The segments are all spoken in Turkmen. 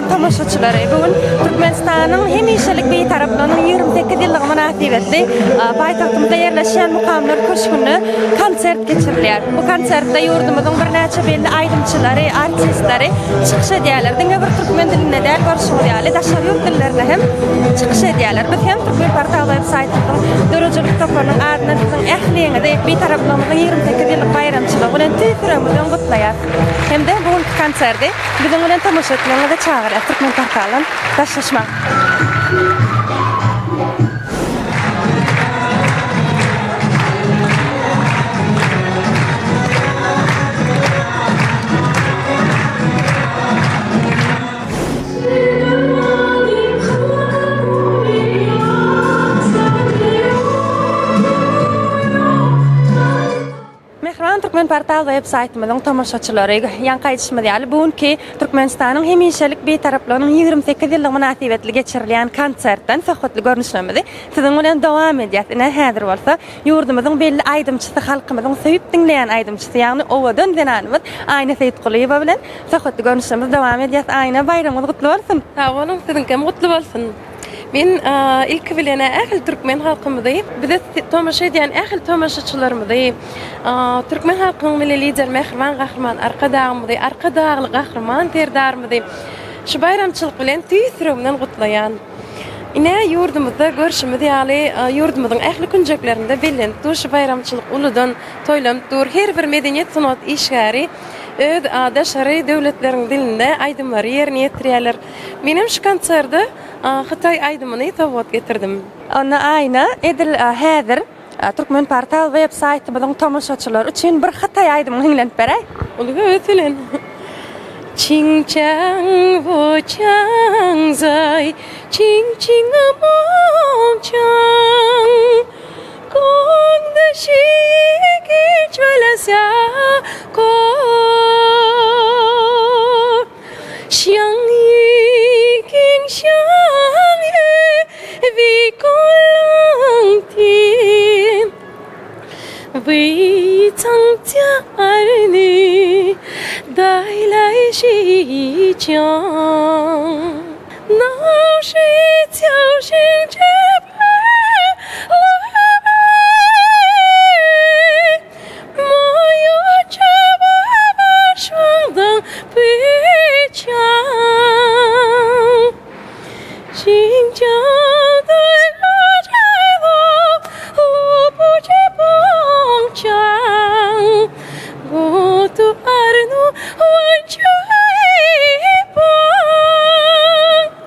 Mähriban tomaşaçylary, bu gün Türkmenistanyň hemişelik Bitaraplygynyň 28 ýyllygy mynasybetli paýtagtymyzda ýerleşýän Mukamlar köşgünde konsert geçirilýär. Bu konsertde ýurdumyzyň birnäçe belli aýdymçylary, artistleri çykyş edýärler. Diňe bir türkmen dilinde däl, görşüňiz ýaly, daşary ýurt dillerinde hem çykyş edýärler. Biz hem Türkmenportal web saýtymyzyň döredijilik toparynyň adyndan siziň ähliňizi Bitaraplygymyzyň 28 ýyllyk baýramçylygy bilen tüýs ýüregimizden gutlaýarys. Hem-de bu günki konserdi biziň bilen tomaşa etmegiňizi çagyrýas Türkmen portaldan daşlaşmaň. Mähriban Türkmenportal web saýtymyzyň tomaşaçylary, ýaňky aýdyşymyz ýaly, bu günki Türkmenistanyň hemişelik Bitaraplygynyň 28 ýyllygy mynasybetli geçirilýän konsertden söhbetli görnüşlerimizi siziň bilen dowam edýäs. Ine, häzir bolsa ýurdumyzyň belli aýdymçysy, halkymyzyň söýüp diňleýän aýdymçysy, ýagny owadan zenanymyz Aýna Seýitgulyýewa bilen söhbetli görnüşlerimizi dowam edýäs. Aýna, baýramyňyz gutly bolsun! Sag boluň, siziňkem gutly bolsun! Men ilki bilen-ä ähli türkmen halkymyzy, bize tomaşa edýän ähli tomaşaçylarymyzy, türkmen halkynyň Milli Lideri mähriban Gahryman Arkadagymyzy, Arkadagly Gahryman Serdarymyzy şu baýramçylyk bilen tüýs ýüregimden gutlaýan. Ine, ýurdumyzda görşümiz ýaly, ýurdumyzyň ähli künjeklerinde bellenip dur şu baýramçylyk uludan toýlanyp dur. Her bir medeniýet-sungat işgäri öz daşary döwletleriň dilinde aýdymlary ýerine ýetirýärler. Menem şu konserde Hytaý aýdymyny sowgat getirdim. Onda Aýna, edil häzir Türkmenportal web saýtymyzyň tomaşaçylary üçin bir hytaý aýdymyňy hiňlenip beräý. Uly höwes bilen. Çiň çaň wo çaň zaý, çiň çiň a moň çaň. Gong de şi gi çue le sya ko. Xiang yi king xiang yu vi ko lang ti Vi tang jia er ni dai lai xi jiang Nao shi qiao xing zhi pai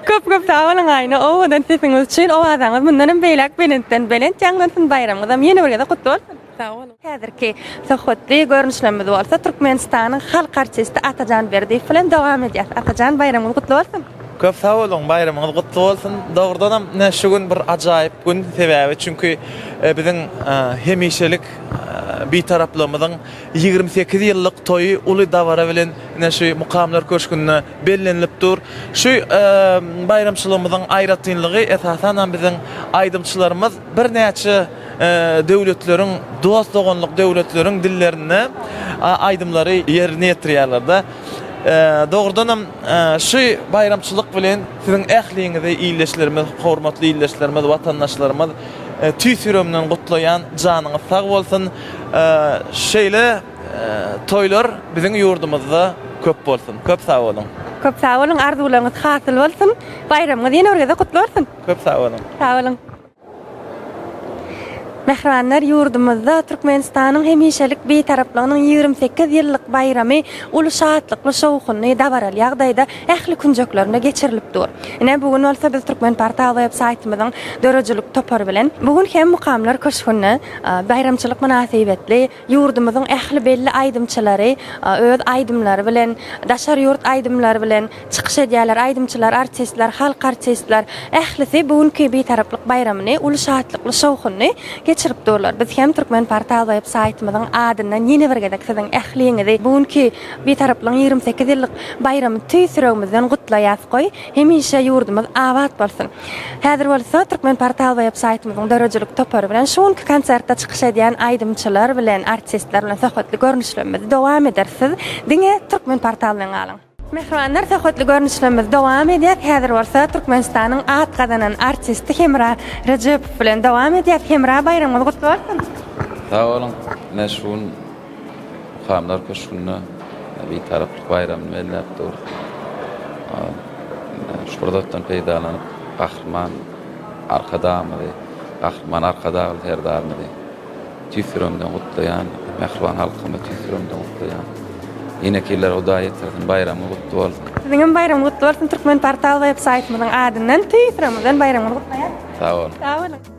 Köp köp sag boluň Aýna owadan sesiňiz üçin owazaňyz mundanam beýläk belentden belent ýaňlansyn baýramyňyzam ýene bir gezek gutly bolsun. Sag boluň. Häzirki söhbetli görnüşlerimiz bolsa Türkmenistanyň halk artisti Atajan Berdiýew bilen dowam edýär. Atajan baýramyňyz gutly bolsun! Köp sag boluň, baýramyňyz gutly bolsun! Dogrudanam ine şu gün bir ajaýyp gün, sebäbi çünki biziň hemişelik Bitaraplygymyzyň 28 ýyllyk toýy uly dabara bilen ine şu Mukamlar köşgünde bellenilip dur. Şu baýramçylygymyzyň aýratynlygy esasanam biziň aýdymçylarymyz birnäçe döwletleriň, dost-doganlyk döwletleriň dillerinde aýdymlary ýerine ýetirýärler-de. Dogrudanam, şu baýramçylyk bilen siziň ähliňizi ildeşlerimiz, hormatly ildeşlerimiz, watandaşlarymyz tüýs ýüregimden gutlaýan, janyňyz sag bolsun! Şeýle toýlar biziň ýurdumyzda köp bolsun! Köp sag boluň! Köp sag boluň, arzuwlaryňyz hasyl bolsun! Baýramyňyz ýene bir gezek gutly bolsun! Köp sag boluň! Sag boluň! Mähribanlar, ýurdumyzda Türkmenistanyň hemişelik Bitaraplygynyň 28 ýyllyk baýramy uly şatlykly, şowhunly, dabaraly ýagdaýda ähli künjeklerinde geçirilip dur. Ine, bu gün bolsa biz Türkmenportal web saýtymyzyň döredijilik topary bilen bu gün hem Mukamlar köşgünde baýramçylyk mynasybetli Ýurdumyzyň ähli belli aýdymçylary öz aýdymlary bilen, daşary ýurt aýdymlary bilen çykyş edýärler. Aýdymçylar, artistler, halk artistler ählisi bu günki Bitaraplyk baýramyny uly şatlykly, şowhunly geçirip durlar. Biz hem Türkmenportal web saýtymyzyň adyndan ýene bir gezek siziň ähliňizi bu günki Bitaraplygyň 28 ýyllyk baýramy tüýs ýüregimizden gutlaýas. Goý, hemişe ýurdumyz abat bolsun! Häzir bolsa Türkmenportal web saýtymyzyň döredijilik topary bilen şu günki konsertde çykyş edýän aýdymçylar bilen, artistler bilen söhbetli görnüşlerimizi dowam ederis. Siz diňe Türkmenportal bilen galyň! Mähribanlar söhbetli görnüşlerimiz dowam edýär. Häzir bolsa Türkmenistanyň at gazanan artisti Hemra Rejepow bilen dowam edýär. Hemra baýramyňyz gutly bolsun. Sag boluň. Ine şu gün Mukamlar köşgünde Bitaraplyk baýramyny belläp durus. Şu pursatdan peýdalanyp Gahryman Arkadagymyzy, Gahryman Arkadagly Serdarymyzy Tüýs ýüregimden gutlaýan, mähriban halkymy tüýs ýüregimden gutlaýan. Ýeneki ýyllara Hudaý ýetirsin, baýramyňyz gutly bolsun. Siziň hem baýramyňyz gutly bolsun Türkmenportal web saýtymyzyň adyndan tüýs ýüregimizden baýramyňyzy gutlaýas. Sag boluň. Sag boluň.